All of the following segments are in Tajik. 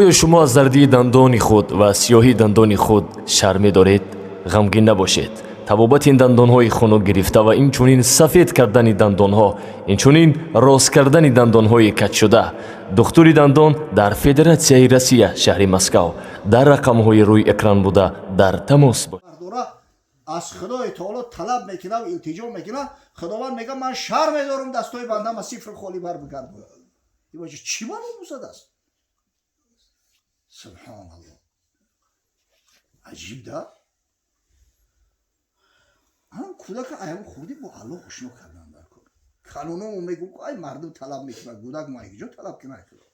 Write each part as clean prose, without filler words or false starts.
Оё шумо аз зардии дандони худ ва сиёҳии дандони худ шарм медоред? Ғамгин набошед. Табобати ин дандонҳои хунук гирифта ва инчунин сафед кардани дандонҳо, инчунин рост кардани дандонҳои каҷшуда. Духтури дандон дар Федератсияи Россия, шаҳри Москав. Дар рақамҳои рӯи экран буда дар тамос бошед. Бардора, аз Худои таоло талаб мекунад, илтиҷо мекунад. Худованд мега: «Ман шарм медорам дастои бандама сифр холӣ бар бигардонам». Чӣ бало мусад аст? Субҳоналло, аҷиб да. Ҳам кӯдака аям хурдӣ бо Аллоҳ ошно кардан дар кор. Кануномо мегӯ, ай мардум талаб мекунад, кӯдак ма куҷо талаб кунад худо?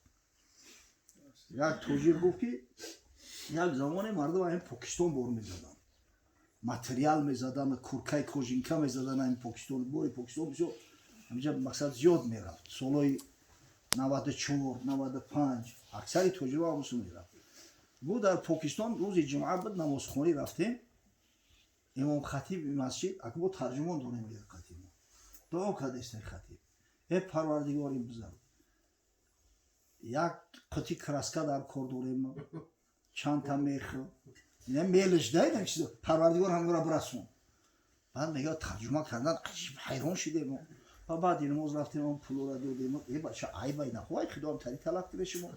Як тоҷир гуфт, ки як замоне мардум аим Покистон бор мезаданд, материал мезаданд, куркаи кожинка мезаданд аим Покистон. Бори Покистон бисёр ҳаминҷа, мақсад, зиёд мерафт. Солҳои 94, 95 аксари тоҷиро ҳамусу мерафт. Бу дар Покистон рӯзи ҷумъа буд, намозхонӣ рафтем. Имомхатиби масҷид, ака, бо тарҷумон дорем, хатиб дуо кардестай. Хатиб: «Э Парвардигори бузург, як қути краска дар кор дорем, чандта мех мелиш дай, Парвардигор ҳамора бирасон». Баъд мега, тарҷума кардан, аҷиб ҳайрон шидем. Ва баъди намоз рафтем, он пулора додем. Э бача, айбай нахоҳай, худоам тари талаб кида шумо.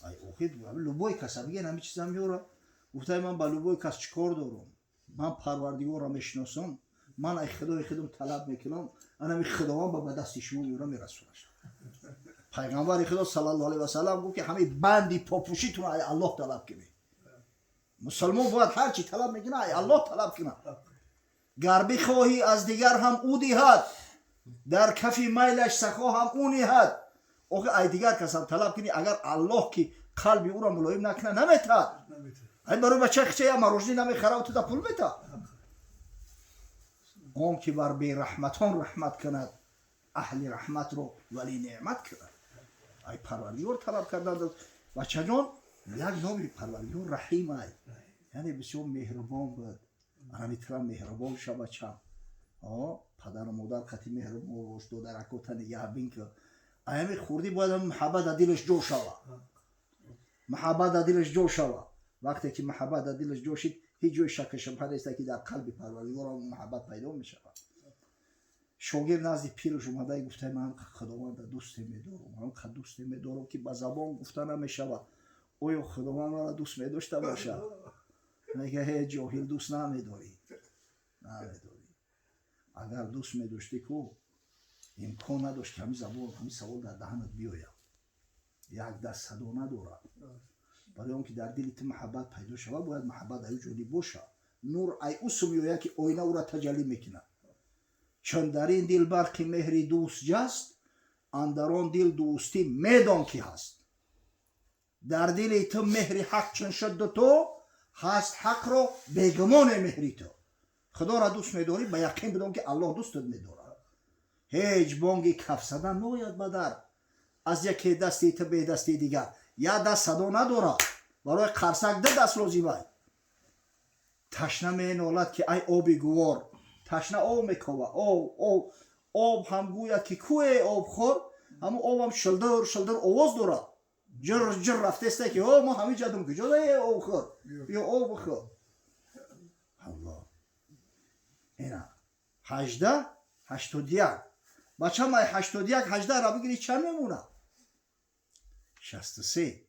Ай охир любой каса биген, ҳами чиза меёра. Гуфтай: «Ман ба любой кас чӣ кор дорам? Ман Парвардигорро мешиносам. Ман ай Худои худам талаб мекунам, анами Худованд ба дасти шумо меёра, мерасонаш». Пайғамбари Худо саллаллоҳу алайҳи васаллам гуфт, ки ҳамаи банди попӯшитон ай Аллоҳ талаб кунед. Мусалмон бояд ҳар чӣ талаб мекунад, ай Аллоҳ талаб кунад. Гар бихоҳӣ, аз дигар ҳам ӯ диҳад, дар кафи майлаш сахо ҳам ӯ ниҳад. Охи ай дигар касам талаб кунӣ, агар Аллоҳ ки қалби ӯро мулоим накунад, наметаҳад. Ай барои бачаи хича я мороженое намехарав, туда пул мета. Он ки бар бераҳматон раҳмат кунад, аҳли раҳматро вали неъмат кунад. Ай Парвардигор талаб кардан. Бачаҷон, як номи Парвардигор Раҳим ай, яъне бисёр меҳрубон буд. Анаметра меҳрубон ша, бачам. Падару модар қати меҳрубон бош, додаракота нигаҳбин ки. Аями хурдӣ бояд муҳаббат дар дилаш ҷо шава, муҳаббат дар дилаш ҷо шава. Вақте ки муҳаббат дар дилаш ҷо шид, ҳеҷ ҷои шакку шубҳа неста, ки дар қалби Парвардигор муҳаббат пайдо мешавад. Шогирд назди пираш омада гуфта: «Ман Худованда дӯсте медорам, ҳамқа дӯсте медорам, ки ба забон гуфта намешавад. Оё Худованд маро дӯст медошта бошад?» Мега: «Ҳе ҷоҳил, дӯст намедорӣ, намедорӣ. Агар дӯст медоштӣ ку, имкон надошт, ки ҳамин забон, ҳамин савол дар даҳанат биёяд. Як даст садо надорад. Барои он ки дар дили ту муҳаббат пайдо шавад, бояд муҳаббат аю ҷониб бошад. Нур ай усу меояд, ки оина ӯра таҷаллӣ мекунад. Чун дар ин дил барқи меҳри дӯст ҷаст, андар он дил дӯстӣ медон ки ҳаст. Дар дили ту меҳри ҳақ чун шуд, ту ҳаст ҳақро бегумоне меҳри ту. Худоро дӯст медорӣ, ба яқин бидон, ки Аллоҳ дӯстат медорад. Ҳеҷ бонги кафзадан нояд ба дар аз яке дасти ту бедасти дигар». Як даст садо надорад, барои қарсак ду даст лозимай. Ташна менолад, ки ай оби гувор. Ташна об мекова, об, об. Об ҳам гӯяд, ки кӯе обхор. Ҳамун обам шилдир шилдир овоз дорад, ҷир ҷир рафтеста, ки о мо ҳамин ҷадум, куҷо дае обхӯр, биё об бихӯр. Аллоҳ, ина 18 81. Бачам, ай 81 18-ра бигири, чанд мемонад? 63.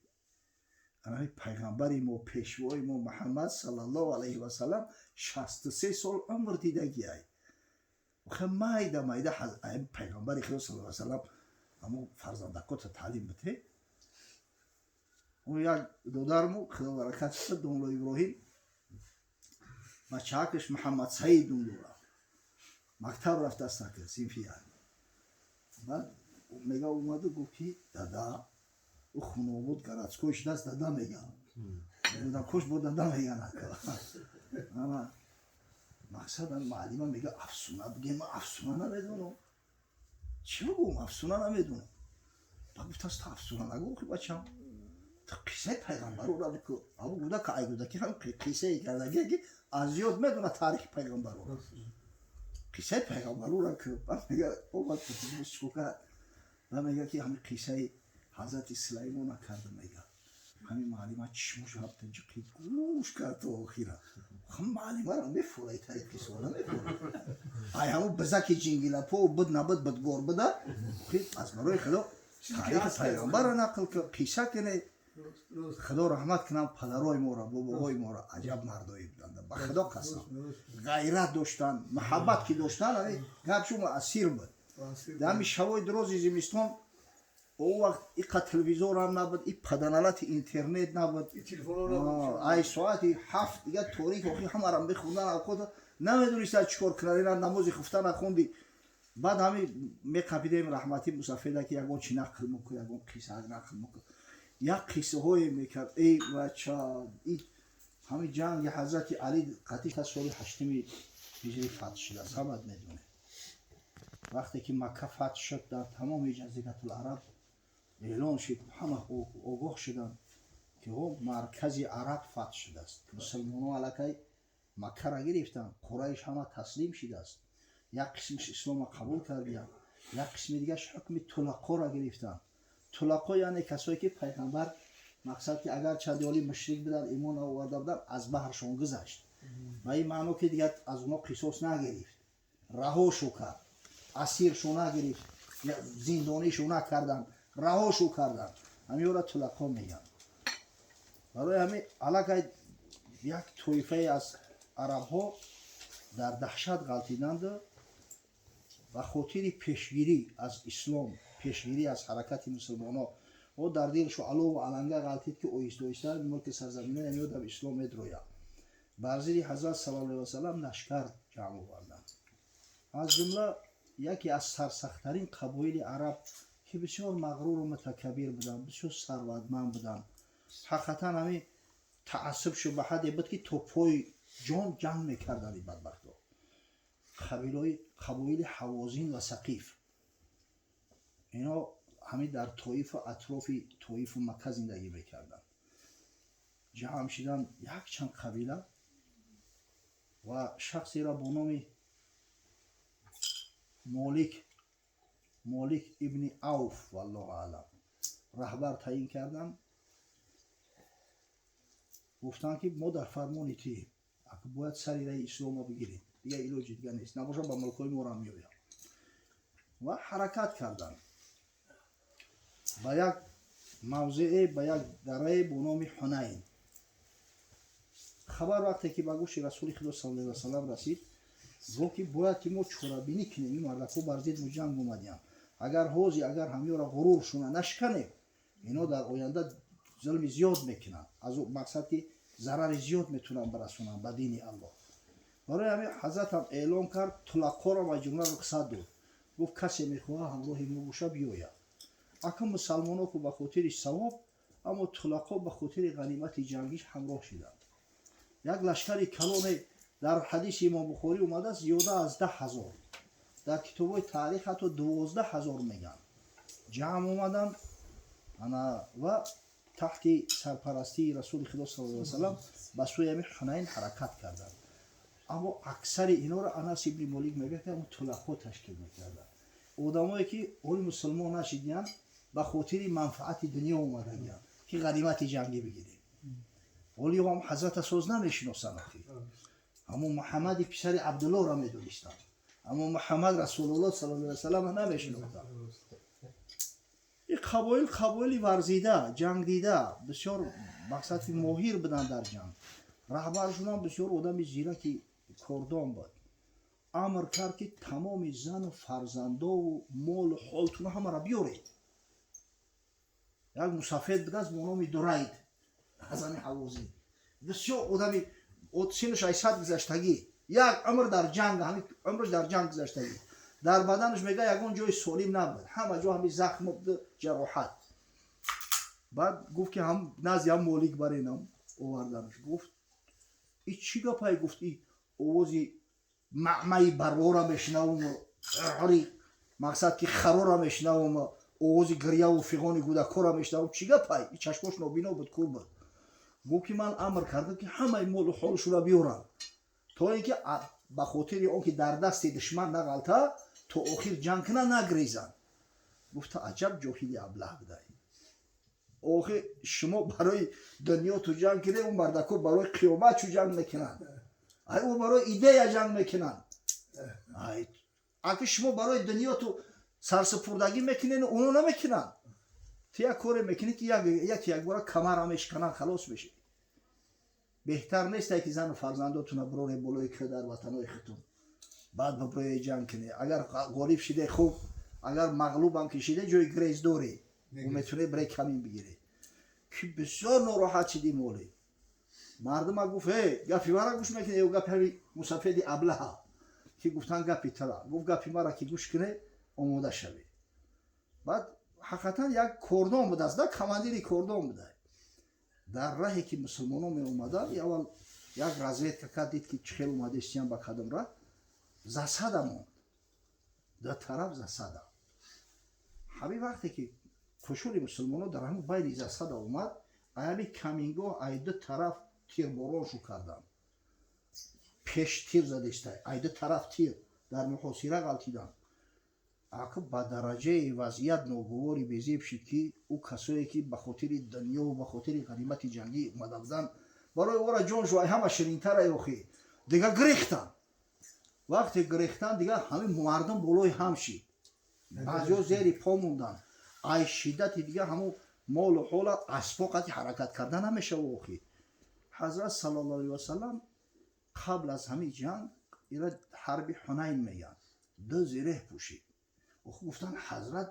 Анами пайғамбари мо, пешвои мо Муҳаммад саллаллоҳу алайҳи васаллам 63 сол умр дидагиай. Охе, майда майда пайғамбари Худо саллаллоҳу алайҳи васаллам ҳамо фарзандакота таълим бите. Он як додарму, Худо баракат шуд, домло Иброҳим, бачаакаш Муҳаммад Саид ном дорад, мактаб рафтааст, ака, синфи як. Баъд мега, омаду гуфт, ки дада, ӯ хунобуд, городской шудааст, дада мега, кош бо дада меган, ака. Ама мақсад, муаллима мега: «Афсона бигем». «Ман афсона намедонам, чӣ бигӯм? Афсона намедонам». Ба гуфтааст: «Афсона нагӯ, охи бачам, ту қиссаи пайғамбарора бикӯ». Абу гудака, ай гудаки ҳам қиссае кардагие, ки аз ёд медонад таърихи пайғамбарора. «Қиссаи пайғамбарора ку». Баъд мега, омад, чико кард? Ба мега, ки ҳамин қиссаи ҳазрати Сулаймона карда. Мега, Ҳамин муаллима чишмош ҳабта ҷиқид, гӯш кард то охира. Муаллимаро мефурай, таи қиссо намефурай. Ай ҳамун бизаки ҷингилапо буд, набуд, будгор буда. Аз барои Худо таърихи пайғамбарро нақл кун, қисса кунед. Худо раҳмат кунам падарои моро, бобоҳои моро, аҷаб мардое буданд, ба Худо қасам. Ғайрат доштанд, муҳаббат ки доштанд, гапшон асир буд. Дар ҳамин шабои дурози зимистон, о вақт иқа телевизорам набуд, и паданалати интернет набуд. Ай соати 7 дига торик, охи ҳамара мехӯрдан, авқот намедонистад чӣ кор кунад. Ина намози хуфта нахонди. Баъд ҳами меқапидем раҳмати мусафеда, ки ягон чи нақл мекун, ягон қисса нақл мекун. Як қиссаҳое мекард, эй бача. Ҳамин ҷанги ҳазрати Али қатъи соли 8-уми ҳиҷрӣ фатҳ шудааст, ҳамат медонед. Вақте ки Макка фатҳ шуд, дар тамоми Ҷазиратул Араб эълон шуд, ҳама огоҳ шуданд, ки ҳо маркази араб фатҳ шудааст, мусулмонҳо аллакай Маккара гирифтанд, Қурайш ҳама таслим шудааст, як қисмиш ислома қабул кардиянд, як қисми дигаш ҳукми тулақоро гирифтанд. Тулақо яъне касое ки пайғамбар, мақсад ки агар чанди оли мушрик буданд, имон оварда буданд, аз баҳршон гузашт, ба ин маъно ки дигар аз онҳо қисос нагирифт, раҳошу кард, асиршу нагирифт, зиндонишу накарданд, раҳошу карданд. Ҳамиёра тулақо мегӯянд. Барои ҳамин аллакай як тоифае аз арабҳо дар даҳшат ғалтиданду ба хотири пешгирӣ аз ислом, пешгирӣ аз ҳаракати мусулмонҳо, о дар дилшу алову аланга ғалтид, ки оҳиста оҳиста мулки сарзаминои ҳамиё дар ислом медрояд. Бар зидди ҳазрат саллаллоҳу алайҳи васалам лашкар ҷамъ оварданд. Аз ҷумла яке аз сарсахттарин қабоили араб, ки бисёр мағруру мутакаббир буданд, бисёр сарватманд буданд, ҳақиқатан ҳамин таассубшу ба ҳадде буд, ки то пои ҷон ҷанг мекарданд ин бадбахтҳо, қабоили Ҳавозин ва Сақиф. Ино ҳамин дар Тоифу атрофи Тоифу Макка зиндагӣ мекарданд. Ҷамъ шидан якчанд қабила ва шахсеро бо номи Молик ибни Авф, валлоҳу аълам, раҳбар таъин карданд. Гуфтанд, ки мо дар фармони тием, бояд сари раи исломо бигирем, дигар илоҷи дигар нест, набошад ба мулкҳои моро меояд. Ва ҳаракат карданд ба як мавзее, ба як дарае бо номи Ҳунайн. Хабар вақте ки ба гӯши Расули Худо саллаллоҳу алайҳи васалам расид, гуфт, ки бояд ки мо чорабинӣ кунем, ин мардакҳо бар зидди мо ҷанг омадиянд. Агар ҳози агар ҳамёра ғуруршуна нашканем, ино дар оянда зулми зиёд мекунанд, аз мақсад ки зарари зиёд метавонанд барасонанд ба дини Аллоҳ. Барои ҳамин ҳазратам эълон кард, тулаққоро ва ҷумла рухсат дод. Гуфт: касе мехоҳад ҳамроҳи мо боша, биёяд. Ака мусалмонҳо ку ба хотири савоб, аммо тулаққо ба хотири ғанимати ҷангиш ҳамроҳ шиданд. Як лашкари калоне, дар ҳадиси Имом Бухорӣ омадааст, зиёда аз 10 000, дар китобҳои таърих ҳатто 12 000 мегӯянд, ҷамъ омаданд ана ва таҳти сарпарастии Расули Худо саллаллоҳу алайҳи васалам ба сӯи ҳамин Ҳунайн ҳаракат карданд. Аммо аксари инҳоро Анас ибни Молик мегӯяд, ки тулақҳо ташкил мекарданд, одамое ки оли мусулмон нашидиянд, ба хотири манфаати дунё омадагиянд, ки ғанимати ҷангӣ бигирем. Оли ҳам ҳазрата соз намешиносанд, охи ҳамон Муҳаммади писари Абдуллоҳро медонистанд, аммо Муҳаммад Расулуллоҳ саллаллоҳу алайҳи васалам намешинохтанд. Ин қабоил қабоили варзида, ҷангдида, бисёр мақсад ки моҳир буданд дар ҷанг. Раҳбаршунам бисёр одами зираки кордон буд. Амр кард, ки тамоми зану фарзандову молу ҳолтуна ҳамаро биёред. Як мусафед будааст бо номи Дурайд аз ҳами Ҳавозин, бисёр одами синну 600 гузаштагӣ, як умр дар ҷанг, ҳами умраш дар ҷанг гузаштагӣ, дар баданаш мега ягон ҷои солим набуд, ҳама ҷо ҳами захм, ҷароҳат. Баъд гуфт, ки ҳам назди ҳам Молик баренам. Оварданаш, гуфт: и чӣ гапае? Гуфт: и овози маъмаи барвора мешунавум, ри мақсад ки харора мешунавум, овози гирьяву фиғони кӯдакҳоро мешунавум, чӣ гапай? И чашмош нобино буд, кур буд. Гуфт, ки ман амр кардам, ки ҳамаи молу ҳолшура биёранд, то ин ки ба хотири он ки дар дасти душман нағалта, то охир ҷанг кунанд, нагрезанд. Гуфта: аҷаб ҷоҳили аблаҳ будай. Охи, шумо барои дунё ту ҷанг кунед, ӯ мардако барои қиёмат чу ҷанг мекунанд. Ай, ӯ барои идея ҷанг мекунанд. Ай, аки шумо барои дунё ту сарсупурдагӣ мекунед, оно намекунанд. Ту як коре мекунӣ, ки яки якбора камара мешикананд, халос мешӣ. Беҳтар несте, ки зану фарзандотуна бироре болои кӯ дар ватанои худтон, баъд биброe ҷанг кунӣ? Агар ғолиб шиде, хуб, агар мағлубам ки шиде, ҷои грез дорӣ, ӯ метавонӣ бирей камин бигирӣ. Ки бисёр нороҳат шиди моли мардума. Гуфт: «Э, гапи мара гӯш мекунӣ ё гапи ҳами мусафеди аблаҳа?» Ки гуфтан: «Гапи тара». Гуфт: «Гапи мара ки гӯш кунӣ, омода шавӣ». Баъд ҳақиқатан як кордон будааст да, командири кордон буда. Дар раҳе ки мусулмонон меомаданд, аввал як разведка кард, дид, ки чӣ хел омадестиян, ба кадом раҳ. Засада монд, дар тараф засада. Ҳамин вақте ки қушуни мусулмонон дар ҳамин байни засада омад, аями камингоҳ ай ду тараф тирбороншу карданд. Пеш тир задеста, ай ду тараф тир, дар муҳосира ғалтиданд. Ақиб ба дараҷаи вазъият ногувори безеб шид, ки ӯ касое ки ба хотири дунёву ба хотири ғанимати ҷангӣ омада буданд, барои ора ҷоншу ай ҳама ширинтара, охи дига гирехтанд. Вақте гирехтанд, дига ҳамин мардум болои ҳам шид, баъзеҳо зери по монданд. Ай шиддати дига ҳамун молу ҳола аспо қати ҳаракат карда намешава. Охи, ҳазрат саллаллоҳу алайҳи васалам қабл аз ҳамин ҷанг, ира ҳарби Ҳунайн мегӯянд, ду зиреҳ пӯшид. Охи, гуфтанд: «Ҳазрат,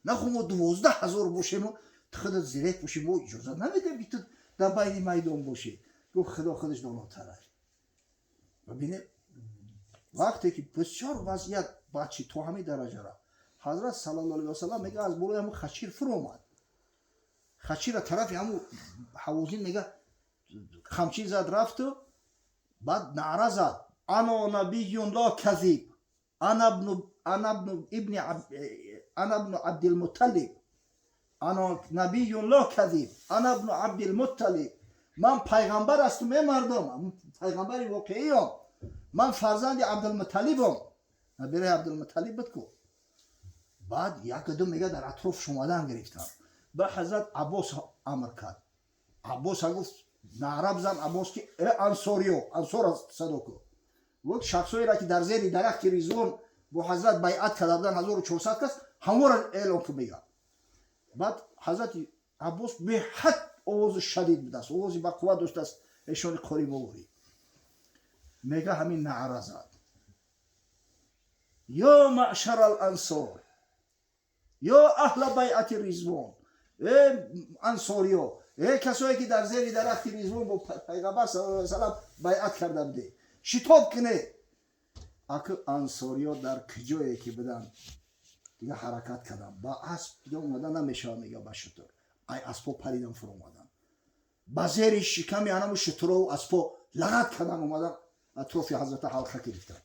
нахо мо 12 000 бошему, ту худат зиреҳ пӯшӣ, мо иҷозат намедем, ки ту дар байни майдон бошӣ». Гуфт: «Худо худаш донотар». Бибинед, вақте ки бисёр вазъият бад шид, то ҳамин дараҷа рафт, ҳазрат саллаллоҳу алайҳи васалам мега, аз болои ҳамун хачир фуромад. Хачира тарафи ҳамун ҳавозин, мега, қамчин зад, рафту баъд наъра зад: «أنا نبي لا كذب، أنا ابن عبد المطلب، أنا نبي لا كذب، أنا ابن عبد المطلب». Ман пайғамбар ҳастум, э мардум, пайғамбари воқеиём, ман фарзанди Абдулмуталлибам. Набираи Абдулмуталлиб буд ку. Баъд якду, мега, дар атрофш омадан гирифтам. Ба ҳазрат Аббос амр кард. Аббоса гуфт: «Наъра бизан, Аббос, ки э ансориё, ансора садо ку». Гуфт: «Шахсоеро, ки дар зери дарахти Ризвон бо ҳазрат байъат карда буданд, 1400 кас, ҳамонро эълон кун», мега. Баъд ҳазрати Аббос беҳад овози шадид будааст, овози бақувват доштааст эшони қори моворӣ. Мега, ҳамин наъра зад: «يا معشر الأنصار، يا أهل بيعة الرضوان». Э ансориё, э касое ки дар зери дарахти Ризвон бо пайғамбар саллаллоҳу алайҳи васаллам байъат карда будед, шитоб кунед. Аку ансориё дар куҷое ки буданд, дига ҳаракат карданд ба асп. Дига омада намешавад, мега, ба шутур. Ай аспо паридан фуромаданд, ба зери шиками анаму шутурову аспо лағат кардан омадан, атрофи ҳазрата ҳалқа гирифтанд.